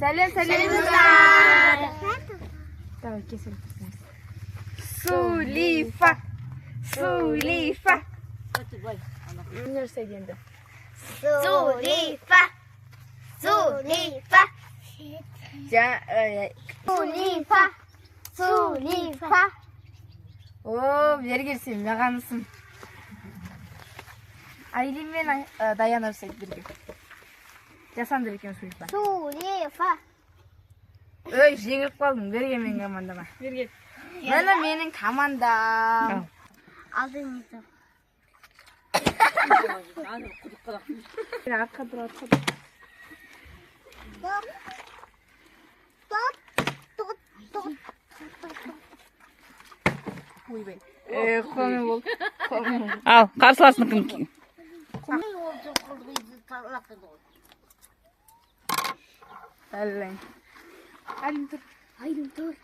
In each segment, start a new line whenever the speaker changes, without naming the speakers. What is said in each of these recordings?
Сәлем, сәлем достар. Давай кесіп тастаймыз. Сулифа. Сулифа. Не жасайды енді?
Сулифа. Сулифа. Сулифа. Сулифа.
О, бері келсем, мағанысым. Айлин мен Даяна жасайды бірге. Жасаңдар екен Сулифа.
Сулифа.
Ой, жеңіліп қалдым. Берге менің командама. Берге. Міне менің командам.
Алдын етіп.
Артқа тұр, артқа тұр.
Топ. Топ. Топ. Топ.
Ойбай. Қолмен болды. Қолмен болды.
Ал, қарсыласыныкін.
Әлләң. Әлім тұр.
Айдын тұр.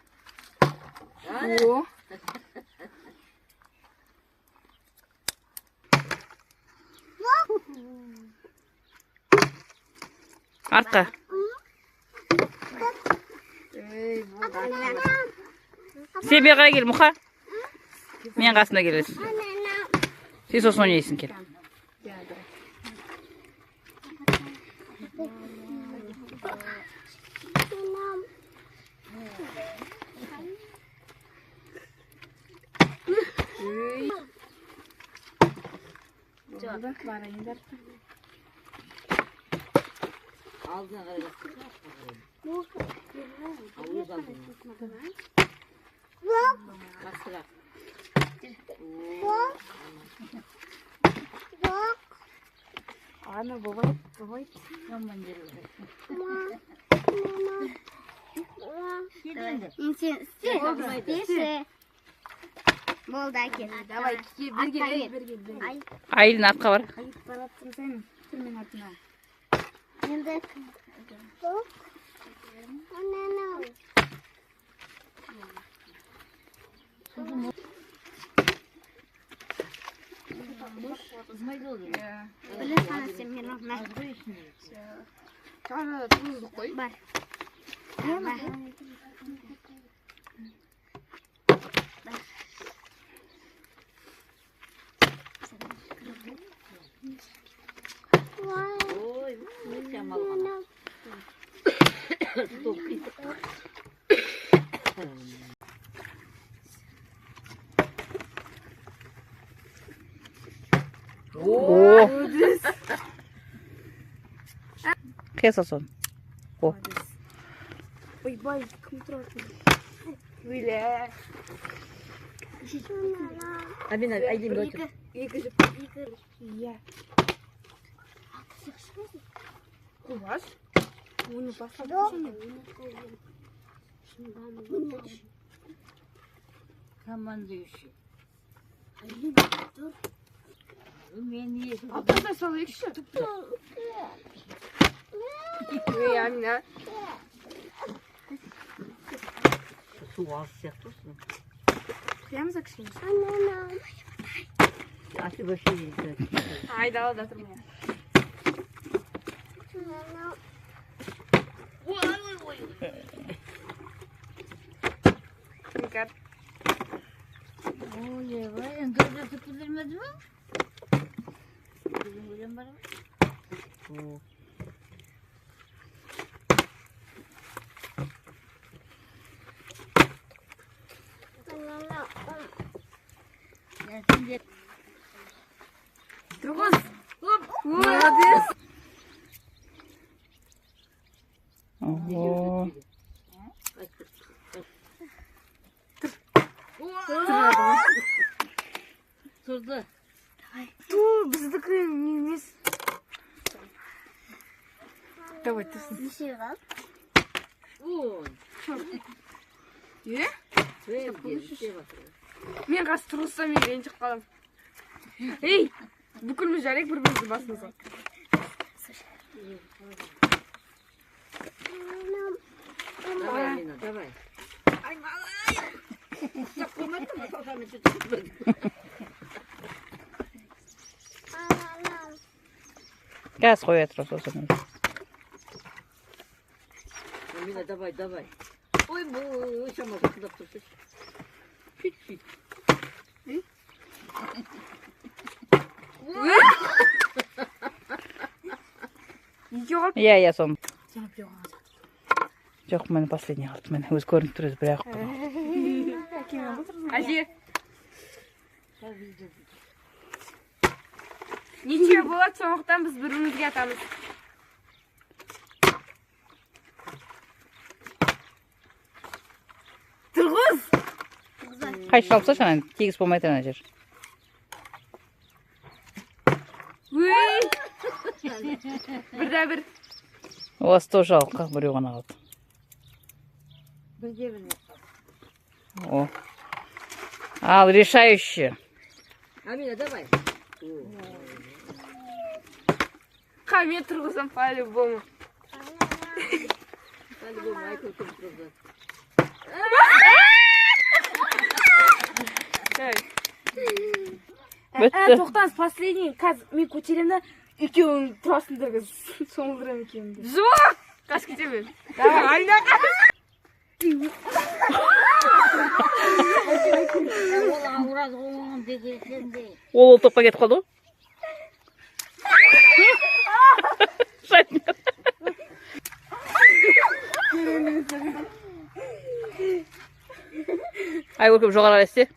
О.
Артқа.
Ей, болды.
Сен бері қарай кел, Мұха. Мен қасына келесің. Сен сосын ойнайсың, кел.
Ей. Болды, барайындар.
Алдына қарай Ауыз алдына. Жақсырақ.
Ана, бывает, бывает.
Жаман жері бар.
Сен істеші. Болды, әкел.
Давай, берге, берге, берге.
Айлин, артқа бар.
Қайып баратсың сен? Тұр мен артына.
Енді. Біле сана сен мен орнына.
Тағы тұрғыздық қой.
Бар. Бар.
Ой, шамал ғана. Стол қисық.
О. Қия сал соны. О.
Ойбай, кім тұрады? Өлә.
Амина, Айлин былай тұр.
Екі жіп. Иә. Қуаш. Оны бастап тұрсың.
Командующий. Мен есім.
Алтындай салайықшы. Ей, Амина.
Су аз сияқты осының.
Қиямыз кішкене.
Аты вообще дейді.
Айдалада тұр міне. Іңкәр.
Ой, ой, енді жасып білдірмеді ме? Бүгін өлең бар ма? О.
Тұрғыз. Молодец.
Ого.
Тұрды.
Ту, біздікі емес. Давай, тұрсын.
Неше қалды?
Ой.
Е?
Е?
Мен қазір тұрғызсам, мен ренжіп қаламын. Ей, бүкіліміз жарайық бір-біріміздің басымызға.
Давай, Амина, давай.
Қазір қоя тұр сосын.
Амина, давай, давай. Ой, ой, шамал жақындап тұрсайшы. Чуть-чуть.
Екеу қалды.
Иә, иә, соны.
Сен біреу қалды.
Жоқ, міне, последний қалды. Міне, өзі көрініп тұр, өзі бір ақ.
Әже. Ничья болады, сондықтан біз бір-бірімізге атамыз. Тұрғыз!
Қайшы салып ана тегіс болмай тұр ана жер.
Өй! Бір да бір.
У вас тоже алқа, біреу ғана қалды.
Бірде бір.
О. Ал, решающий.
Амина, давай.
Қа, мен тұрғызам по-любому.
По-любому, Айкөркем тұрғызады.
Бітті.
Тоқтаңыз, последний. Қазір мен көтеремін да, екеуің тұрасыңдар қазір. Шомылдырамын екеуіңді. Жоқ! Қашып кетемін. Давай, Алина.
Ол ауырады ғой дегенде.
Ол топқа кетіп қалды ғой. Шайтан. Айкөркем, жоғары қарай істе.